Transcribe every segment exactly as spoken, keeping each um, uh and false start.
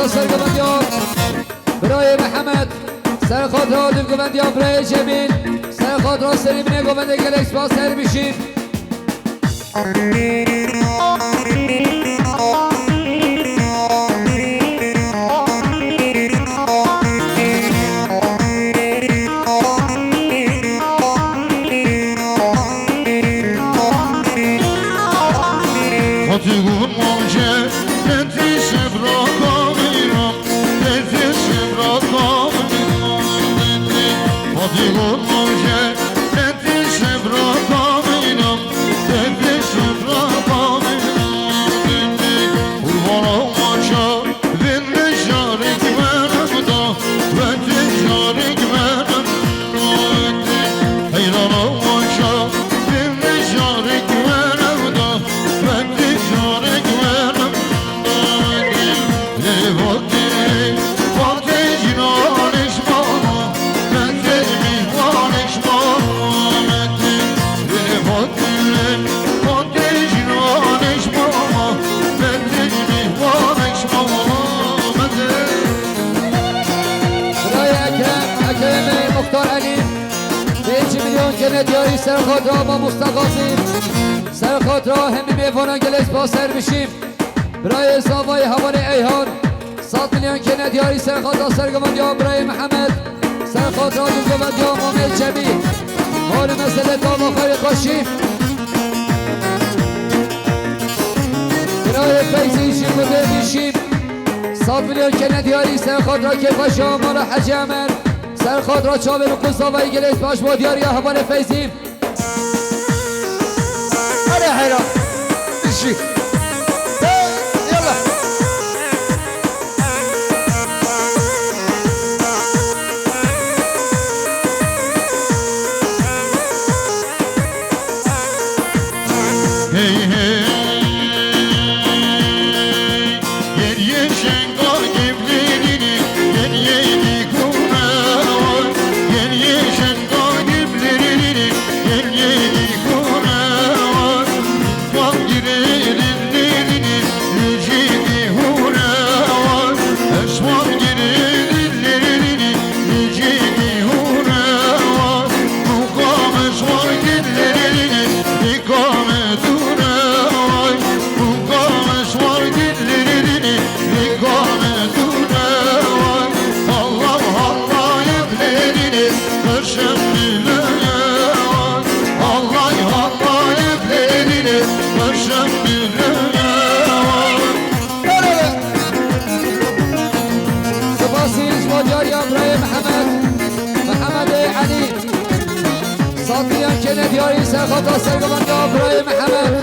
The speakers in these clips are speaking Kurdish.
Ser govendiya birayê Mihemed, ser xatira dûv govendiya birayê Cemîl, ser xatira serî binê govendê gelek spas her bişîn. Fatî gun mavce, netî şebra kamîram, netî şebra kamîram, netî. Fatî gun mavce, netî şebra kamîram, netî şebra kamîram, netî. Qurbana maça, vin de şarik menem da, vin de şarik menem. Heyrana waşa, vin de şarik menem da, vin de şarik menem da. Lê vakti, vakti jinan eşmana, vin de mîvan eşmana, vin de. Lê vakti, vakti jinan eşmana, vin de mîvan eşmana, vin de. Birayê Ekrem, Ekremê Muxtar Elî, pêncî milyon kene diyarî ser xatira Mamosta Gazî, ser xatira hemî mêvanan gelek spas her bişîm. Birayê Zavayê hevalê Eyhan, sed milyon kene diyarî ser xatira sergovendiya birayê Mihemed, ser xatira dûvgovendiya Mamê Cemî. Hal û mesele tava xeyrê xweşî. Birayê Feyzî jî gundê Dîşîm. Sed milyon kene diyarî ser xatira kêfxweşa mala Hecî Emer. Ser xatira çavên û qûz zavayî gelek spas bo diyariya hevalê Feyzî. Hadi heyran. Dişi. Hey, yallah. Hey, hey. Geriye şenga gevlerini, geriye dikuna, geriye şenga gevlerini, geriye dikuna. Merhaba. Spasî ji bo diyariya birayê Mihemed, Mihemedê Elî. Sed milyon kene diyarî ser xata sergovendiya birayê Mihemed.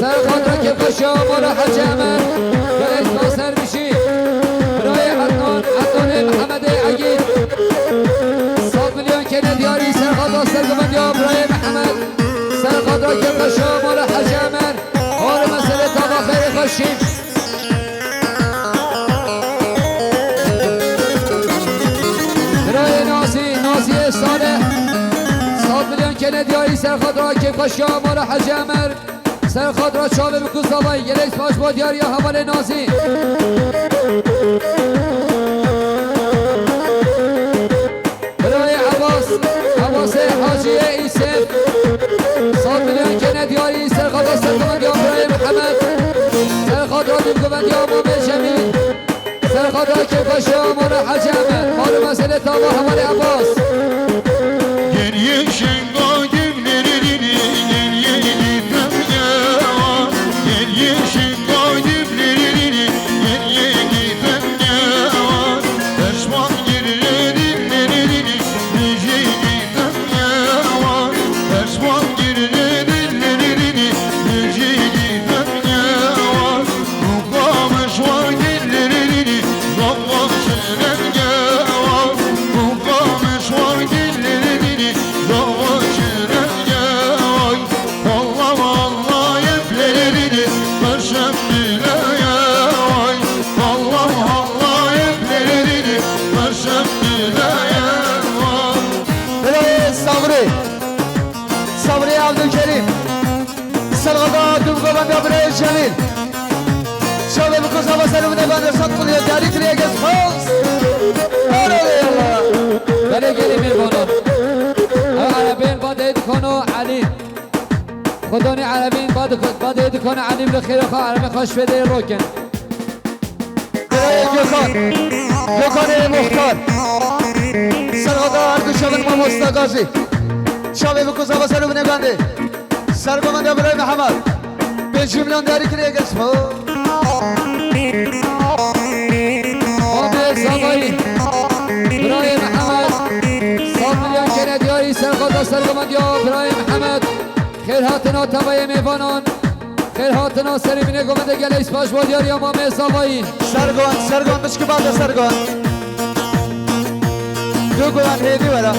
Ser xata kêfxweşiya mala Hecî Emer. Gelek spas her bişî. Birayê Ednan, Ednanê Mihemedê Egîd. Sed milyon kene diyarî ser xata sergovendiya birayê Mihemed. Ser xata kêfxweşiya mala Hecî Emer. Hal û mesele tava xeyrê xweşî. Birayê Nazî, Nazîyê Salih. Sed milyon kene diyarî ser xata kêfxweşiya mala Hecî Emer. Ser xata çavên û qûz zavayî gelek spas bo diyariya hevalê Nazî. Birayê Ebas, Ebasê Haciyê Îsêf. Sed milyon kene diyarî ser xata sergovendiya birayê Mihemed. Ser xata dûvgovendiya Mamê Cemîl. Ser xata kêfxweşiya mala Hecî Emer. Hal û mesele tava hevalê Ebas. Geriye şenga gevlerini, geriye dîtmem ya. Geriye şenga gevlerini, geriye dîtmem ya. Peşman geriye dillerini, geriye dîtmem ya. Peşman geriye dillerini, geriye dîtmem ya. Birayê Sabrî, Sabrî Abdulkerîm. Serxata dûvgovendiya birayê Cemîl. Çavê bi ku zava Serû bine bane sed milyon diyarî kiriye gez xwaz. Belê gelê mêvanan. Ew erebên badê dikon û Elî. Xwedanê erebên badê dikon Elî bi xêra xwe erebê xwe şwêdê rokin. Birayê Gökhan. Gökhanê Muxtar. Serhada her du çavên mamosta Gazî. Çavê bi kuzava serû bine gandê. Sergovan de Birayê Mihemed. Pêncî milyon diyarî kiriye gez xwe. Amê Zavayî. Birayê Mihemed. Sed milyon kene diyarî sergovan de sergovan diya Birayê Mihemed. Xêr hatina tevayê mêvanan. Xêr hatina serê bînê govendê gelê spas bo diyariya Mamê Zavayî. Sergon, Sergon, bişki bade Sergon. Du govan hêdî wera.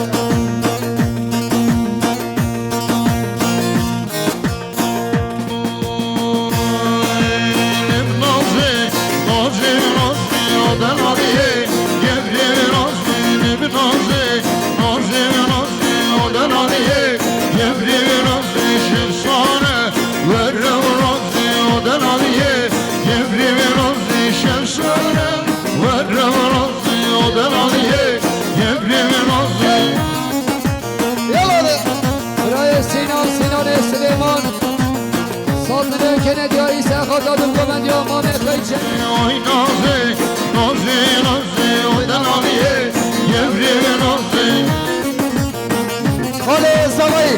Birayê Sînan, Sînanê Silêman. Sed milyon kene diyarî serxata du govendiya Mamê Xeyçe. Oy nazê, nazê, nazê, oy delaliyê, yevrê nazê. Xalê Zavayî.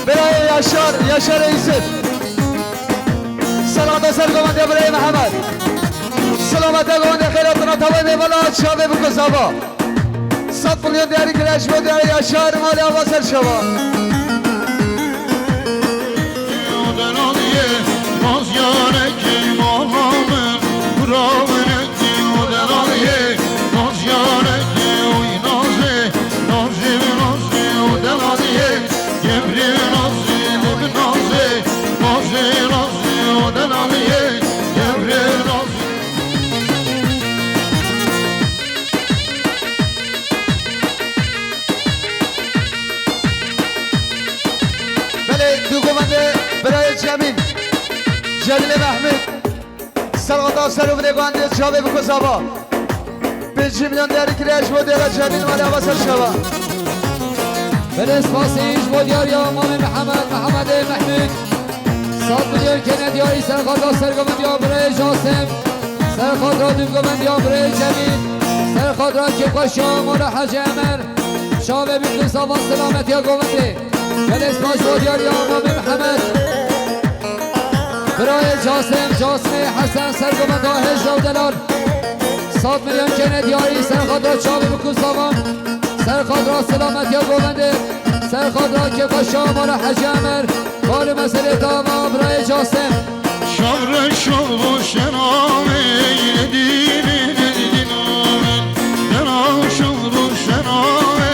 Birayê Yaşar, Yaşar Eyüp. Serhada ser govendiya Birayê Mihemed. Selamete govendê xêratına tavayê mêvana çavê biko zava. Sed milyon diyarî kire ji bo diyarê Yaşar malê ava ser şeva. Belê, du govendê birayê Cemîl. Cemîlê Mehmûd. Serxata ser û binê govendê çavê biko zava. Pêncî milyon diyarî kiriye ji bo dêra Cemîl malê ava ser şeva. Belê spasî ji bo diyariya Mamê Mihemed, Mihemedê Mehmûd. Sed milyon kene diyarî serxata ser govendiya birayê Casim. Serxatra du govendiya birayê Cemîl. Serxatra kêfxweşiya mala Hecî Emer. Çavê biko zava selametiya govendê. Belê spas bo diyariya Mamê Mihemed. Birayê Casim, Casimê Hesen ser govenda hejra û delal. Sed milyon kene diyarî serxatra çavê biko zava. Serxatra selametiya govendê. Serxatra kêfxweşiya mala Hecî Emer. Xalê meselê tava birayê Casim. Şavre şavro şename, ledîne ledîname. Dera şavro şename,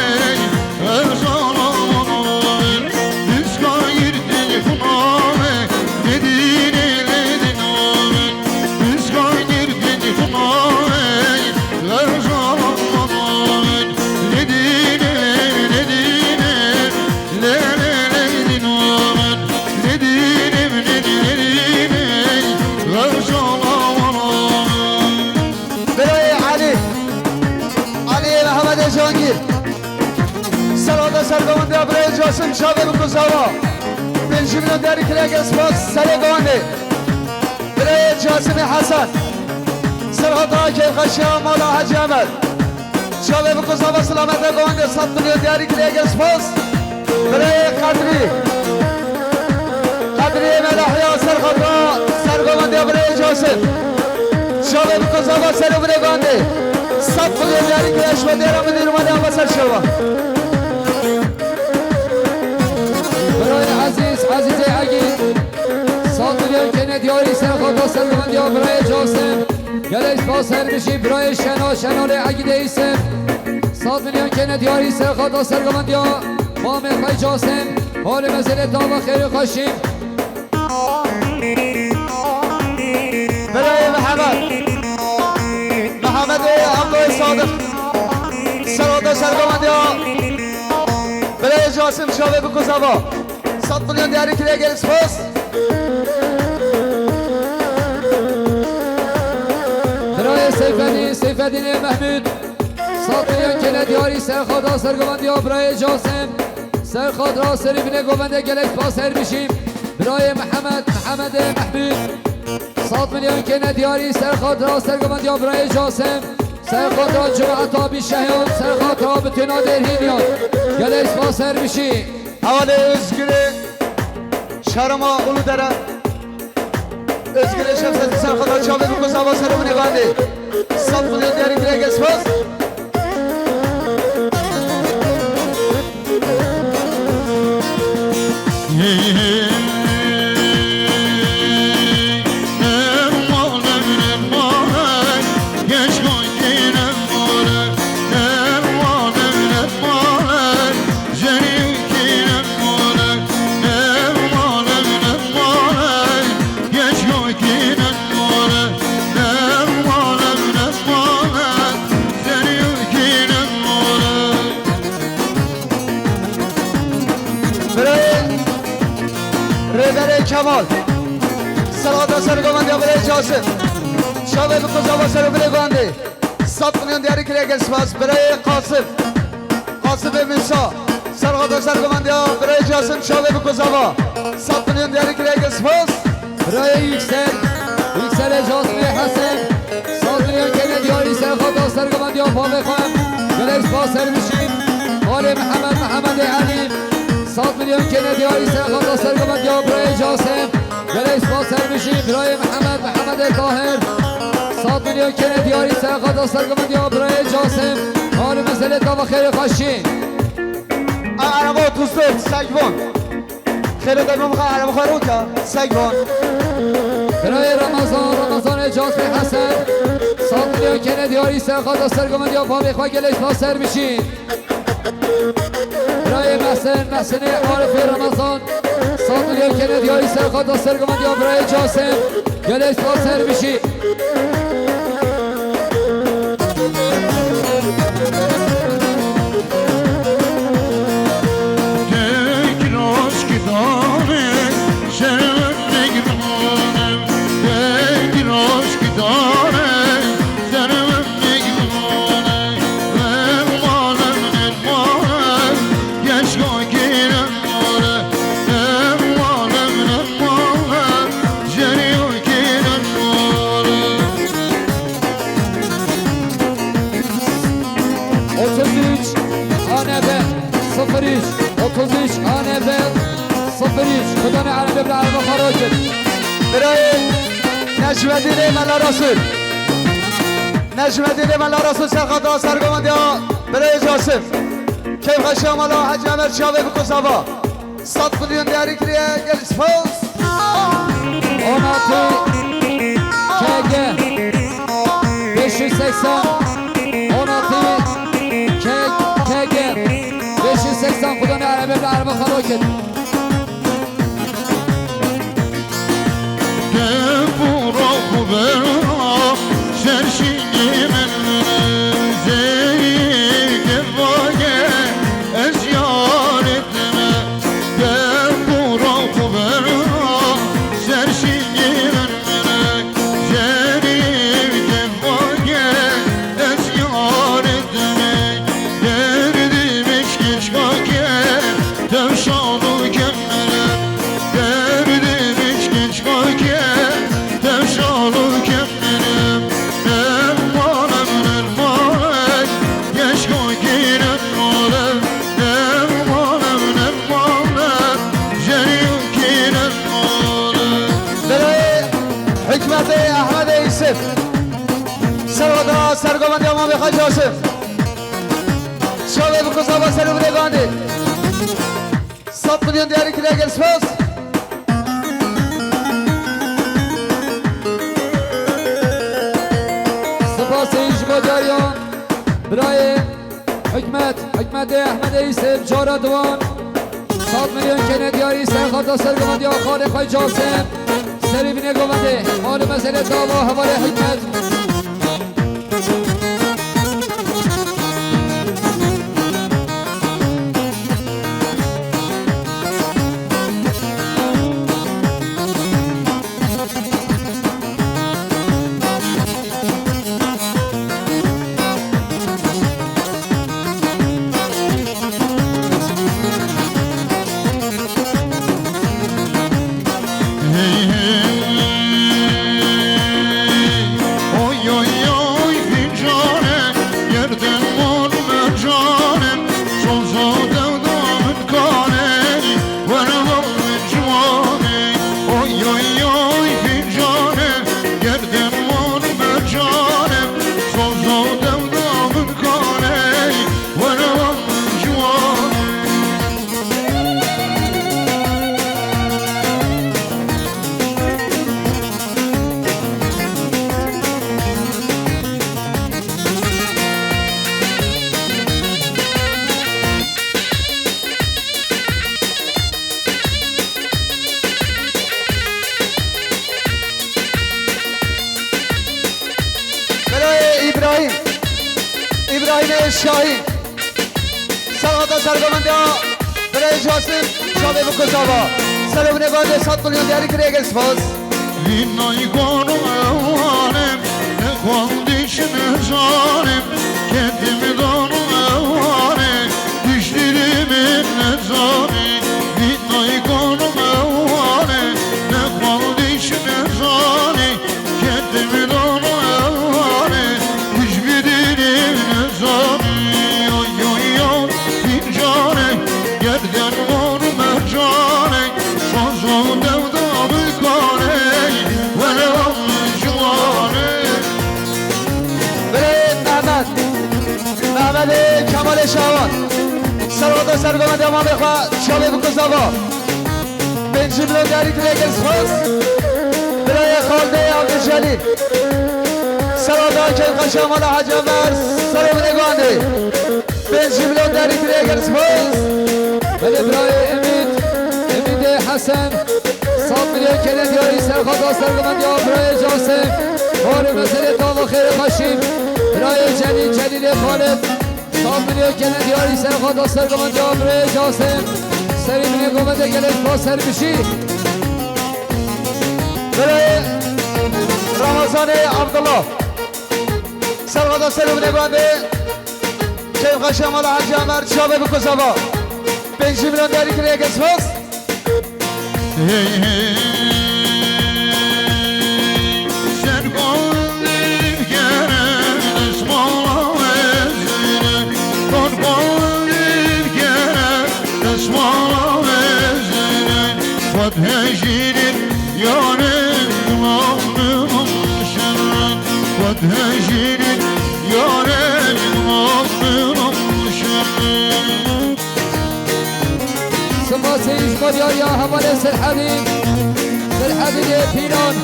Birayê Elî. Elî Mehemedê Cangîr. Serhata ser govendê birayê Casim çavê biko zava. Pêncî milyon diyarî kiriye gez spas serê govendê. Birayê Casimê Hesen. Serhata kêfxweşiya mala Hecî Emer. Çavê biko zava selamete govendê sed milyon diyarî kiriye gez spas. Birayê Qedrî. Qedrî Melahya serxata ser govendê birayê Casim. Çavê biko zava ser û binê govendê. Sed milyon diyarî kiriye ji bo dêra Mudîr malê ava ser şeva. Birayê Ezîz, Ezîzê Egîd. Sed milyon kene diyarî serxata ser govendiya birayê Casim. Gelek spas her bijî birayê Şena, Şenolê Egîdê Îsim. Sed milyon kene diyarî serxata ser govendiya Mamê xwe Casim. Holê mezelê tava xêrê xweşî. Birayê Mihemed. Mihemedê Abdulay Sadiq. Serhata ser govendiya. Birayê Casim çavê biko zava. Sed milyon diyarî kiriye gelin spas. Serxada sergovendiya birayê Casim. Serxada serî binê govende gelek spas her bijî. Birayê Mihemed, Mihemedê Mehbûb. Sed milyon kêne diyarî serxada sergovendiya birayê Casim. Serxada cemaeta bîşehiyan, serxada bi têna dêrhîniyan. Gelek spas her bijî. Hevalê Özgür'ü Şarama Uludere. Özgür'ü Şemsettin Serxada çavê bi kozava serê min ê bandê. Sed milyon diyarî kire, gelek spas. Birayê Rêberê Kemal. Serxada sergovendiya birayê Casim. Çavê bi kozava ser û birê bandê. Sed milyon diyarî kiriye, gelek spas. Birayê Qasim. Qasimê Mîsa. Serxada sergovendiya birayê Casim çavê bi kozava. Sed milyon diyarî kiriye, gelek spas. Birayê Yüksel. Yükselê Casimê Hesen. Sed milyon kene diyarî serxada sergovendiya bavê xwe. Gelek spas her bijî. Alê Mihemed, Mihemedê Elî. Sed milyon kene diyarî serxada sergovendiya birayê Casim. Gelek spas her bijî. Birayê Mihemed, Mihemedê Tahir. Sed milyon kene diyarî serxada sergovendiya birayê Casim. Alê meselê tava xêrê xweşî. Araba otuz dört, Segvan. Xêre demê min xwe, erebe xwe roke, Segvan. Birayê Ramazan, Ramazanê Casimê Hesen. Sed milyon kene diyarî serxada sergovendiya bavê xwe, gelek spas her bijî. Birayê Mehsen, Mehsenê Arifê Ramazan. Sed milyon kene diyarî serxada sergovendiya birayê Casim. Gelek spas her bijî. Otuz üç A N B sıfır üç, otuz üç A N B sıfır üç. Kudanê erebe bila erebe xwe rokir. Birayê Necmedînê Mela Resul. Necmedînê Mela Resul serxada sergovendiya birayê Casim. Keyfxweşiya mala Hecî Emer çavê bi kozava. Sed milyon diyarî kiriye, gelek spas. On altı K G beş yüz seksen. On altı K G beş yüz seksen. Kudanê erebe bila erebe xwe rokir. Birayê Hikmetê Ehmedê Yusuf. Serxada sergovendiya mamê xwe Casim. Çavê bi kozava ser û birê bandê. Sed milyon diyarî kiriye, gelek spas. Spasê ji bo cariyan birayê Hikmet, Hikmetê Ehmedê Yusuf cara diwan. Sed milyon kene diyarî serxada sergovendiya xalê xwe Casim. Serî binê govendê, malê meselê dava hevalê Hikmet. Îbrahîmê Şahîn. Serhata sergomendiya Birayê Casim, çavê biko zava. Ser û binê bandê sed milyon diyarî kiriye, gelek spas. Vînay konu ewanim, ne kol dişine zanim, kendimi donu ewanim, dişlerimi ne zanim. Vînay konu ewanim, ne kol dişine zanim, kendimi donu ewanim, dişlerimi ne zanim. Oy, oy, oy, fincanê, gerden konu mercanê, Sozo devda bikane, were ciwane. Birê Mehmet. Mehmetê Kemalê Şawan. Serhata sergomendiya mamê xwe, çavê biko zava. Pêncî milyon diyarî kiriye, gelek spas. Birayê Xaldê Abdülcelîl. Serhata keyfxweşiya mala Hecî Enver, ser û binê guhandê. Pêncî milyon diyarî kiriye, gelek spas. Belê birayê Emîd, Emîdê Hesen, sed milyon kene diyarî serhata sergomendiya birayê Casim. Xalê meselê tava xêrê xweşî. Birayê Celîl, Celîlê Xalid, sed milyon kene diyarî serhata sergomendiya birayê Casim. Serî binê govende gelek spas ser bişî. Birayê Ramazanê Abdullah. Serhata ser û binê guhandê. Keyfxweşiya mala Hecî Enver, çavê biko zava. Pêncî milyon diyarî kiriye, gelek spas. Hey, hey, ser kol gere desmala vezine, kol kol gere desmala vezine, Fat hejîrin yare, Xwed hejîrin yare, Xwed Spasê ji bo diyariya hevalê Serhedîn, Serhedînê Pîran.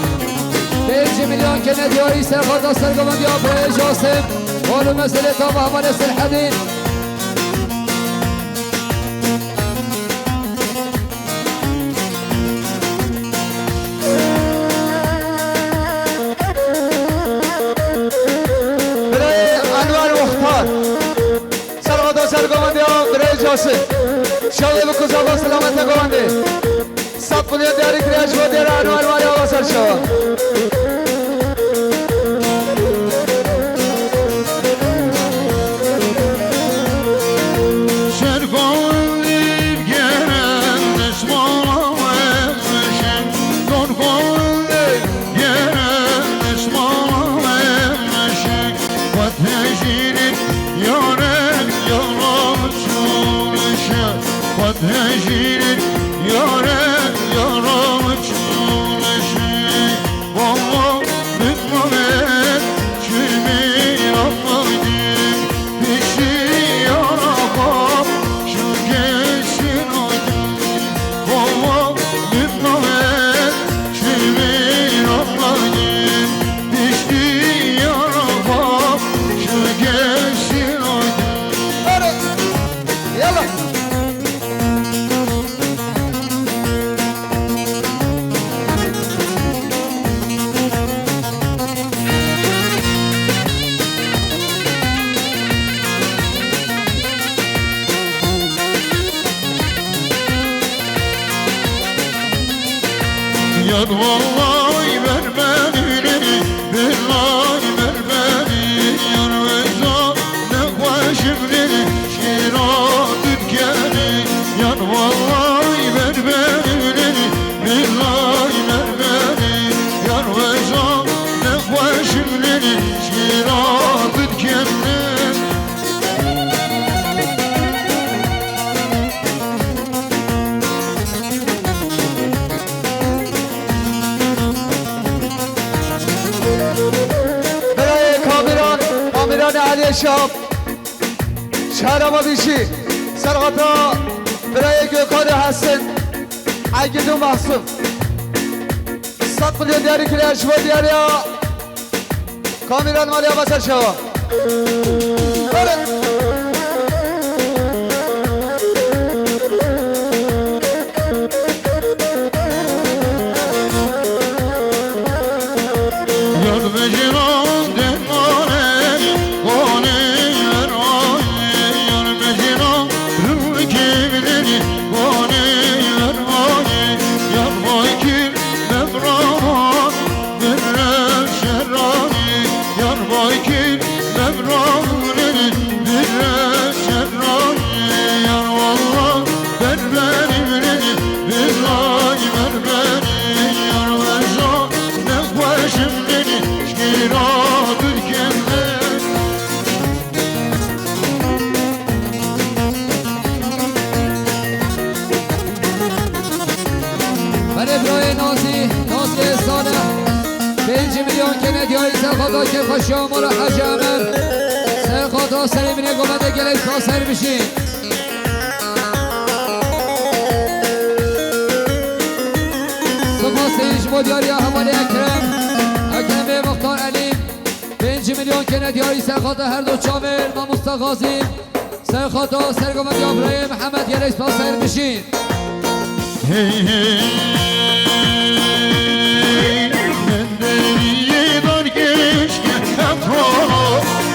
Pêncî milyon kene diyarî serhata sergovendiya birayê Casim. Xal û meselê tava hevalê Serhedîn. Birayê Enwer Muxtar. Serhata sergovendiya birayê Casim. Çavê biko zava, selamete govendê. Sed milyon diyarî kiriye ji bo diyara Enwer, Enwer ya ser çava. Ser govendê gere desmala vezine, ser govendê gere desmala vezine. Xwed hejîrin yare, yara çûnişe. Xwed hejîrin yare, yara çûnişe. Valla min navê çimî Ramazanî, piştî yara xwe şu kesin aydanî. Valla min navê çimî Ramazanî, Yar vallahi berberî, billahi berberî, yar weza ne xweşim lê şîra dikeni. Yar vallahi berberî, billahi berberî, yar weza ne xweşim lê şîra dikeni. Birayê Kamîran, Kamîranê Eliyê Şap, Şehra Mabîşî, Serhata, birayê Gökhanê Hesin, Egîd û Mahsûf. Sed milyon diyarî kiriye ji bo diyariya Kamîran Maliya Baser Şewa. Bere. Yar vejîran demane, konê ver Serxata kêfxweşiya mala Hecî Emer. Serxata serê binê govende gelek spas ser bişî. Spas ji bo diyariya hevalê Ekrem. Ekremê Muxtar Elî. Pênc milyon kene diyarî serxata her do çavên mamosta Xazî. Serxata sergovendiya birayê Mihemed gelek spas ser bişîn. Hey, hey, ben deriyê dar keşke efrana,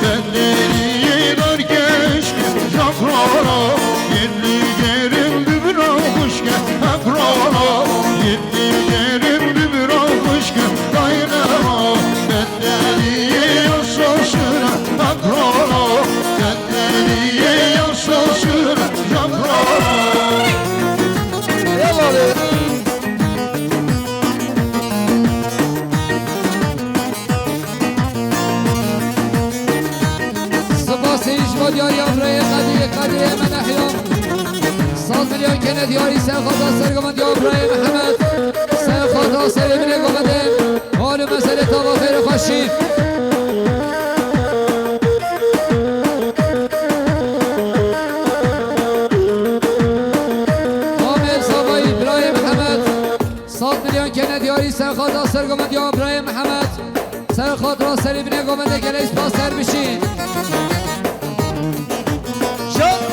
ben deriyê dar keşke jafrana, yedi gerim dibira xuşke efrana, yedi gerim dibira xuşke dayanama, ben deriyê ya sosuna efrana, ben deriyê ya sosuna jafrana. Eyvallah. Spasî ji bo diyariya birayê Qedî, Qedî Emen Ehya. Sed milyon kene diyarî serxata sergovendiya birayê Mihemed. Serxata serê binê govendê. Hal û meselê tava xêr û xweşî. Amêr Zavayî, birayê Mihemed. Sed milyon kene diyarî serxata sergovendiya birayê Mihemed. Serxat ra serê binê govende gelek spas ser bişî. Şa-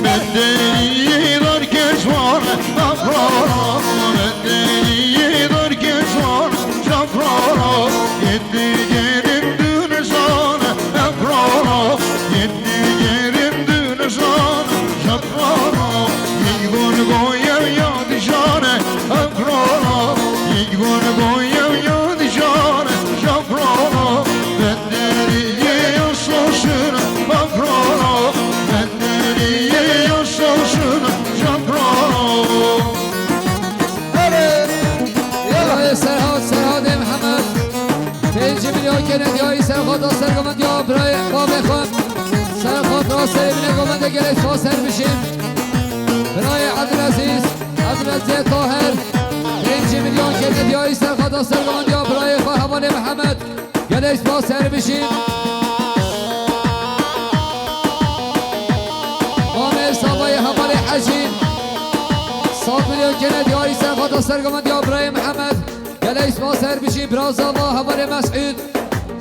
Bedeli dar keşvan afrana, bedeli dar keşvan jafrana, yetti gerim dünsan efrana, yetti gerim dünsan jafrana, yek gon goyev ya dijane efrana, yek gon goyev ya dijane jafrana, ben deriyê ya sosuna afrana, ben deriyê ya sosuna jafrana. Erê, yala. Serhat, Serhatê Mihemed. Pêncî milyon kene diyarî serxata sergovendiya birayê bavê xwe. Serxat ra serê binê govende gelek spas ser bişîn. Birayê Ebdilezîz, Ebdilezîzê Tahir. Pêncî milyon kene diyarî serxata sergovendiya birayê xwe hevalê Mihemed. Gelek spas ser bişîn. Amêr Savayê hevalê Hecî. Sed milyon kene diyarî serxata sergovendiya birayê Mihemed. Gelek spas ser bişîn bira Zava hevalê Mesûd.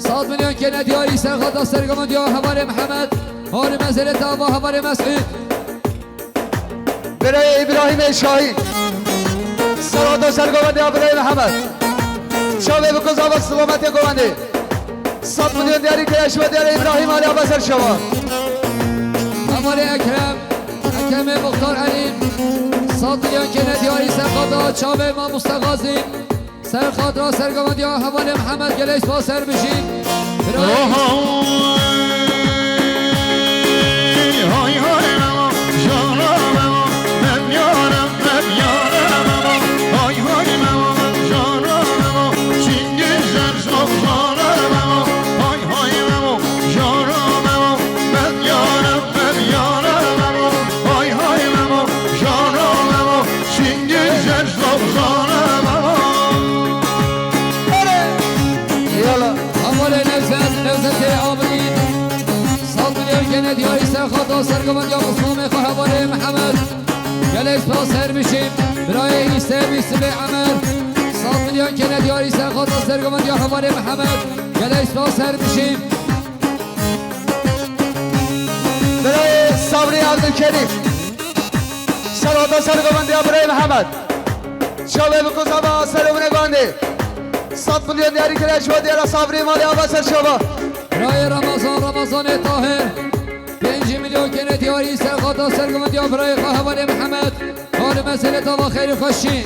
Sed milyon kene diyarî serxata sergovendiya hevalê Mihemed. Hal û meselê tava hevalê Mesûd. Birayê Îbrahîmê Şahî. Serxata sergovendiya birayê Mihemed. Çavê biko zava silametê govendê. Sed milyon diyarî kire şiva diyarê Îbrahîm Alî Abaser şeva. Hevalê Ekrem, Ekremê Muxtar Elî. Sed milyon kene diyarî serxata çavê mamosta Xazî. Serxat ra sergovendiya hevalê Mihemed gelek spas ser bijî. Bira. Hay hay memo, jana memo, mem yare, mem yare memo. Hay hay memo, jana memo, çingizler sofzane memo. Hay hay memo, jana memo, mem yare, mem yare memo. Hay hay memo, jana memo, çingizler sofzane memo. Yala. Hevalê Nevzet, Nevzetê Abidîn. Sed milyon kene diyarî serxata sergovendiya Muslamê xwe hevalê Mihemed. Gelek spas her bijî. Birayê Îsê Bîsibê Emer. Sed milyon kene diyarî serxata sergovendiya hevalê Mihemed. Gelek spas her bijî. Birayê Sabrî Abdulkerîm. Serxata sergovendiya birayê Mihemed. Çavê biko zava serê winê bandê. Sed milyon diyarî kire şiva diyara Sabrî malê ava ser şiva. Birayê Ramazan, Ramazanê Tahir. Pêncî milyon kene diyarî serxata sergovendiya birayê xwe hevalê Mihemed. Hal û meselê tava xêr û xweşî.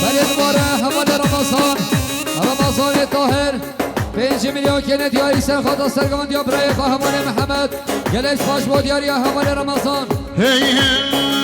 Belê dibare hevalê Ramazan. Ramazanê Tahir. Pêncî milyon kene diyarî serxata sergovendiya birayê xwe hevalê Mihemed. Gelek spas bo diyariya hevalê Ramazan. Hey hey.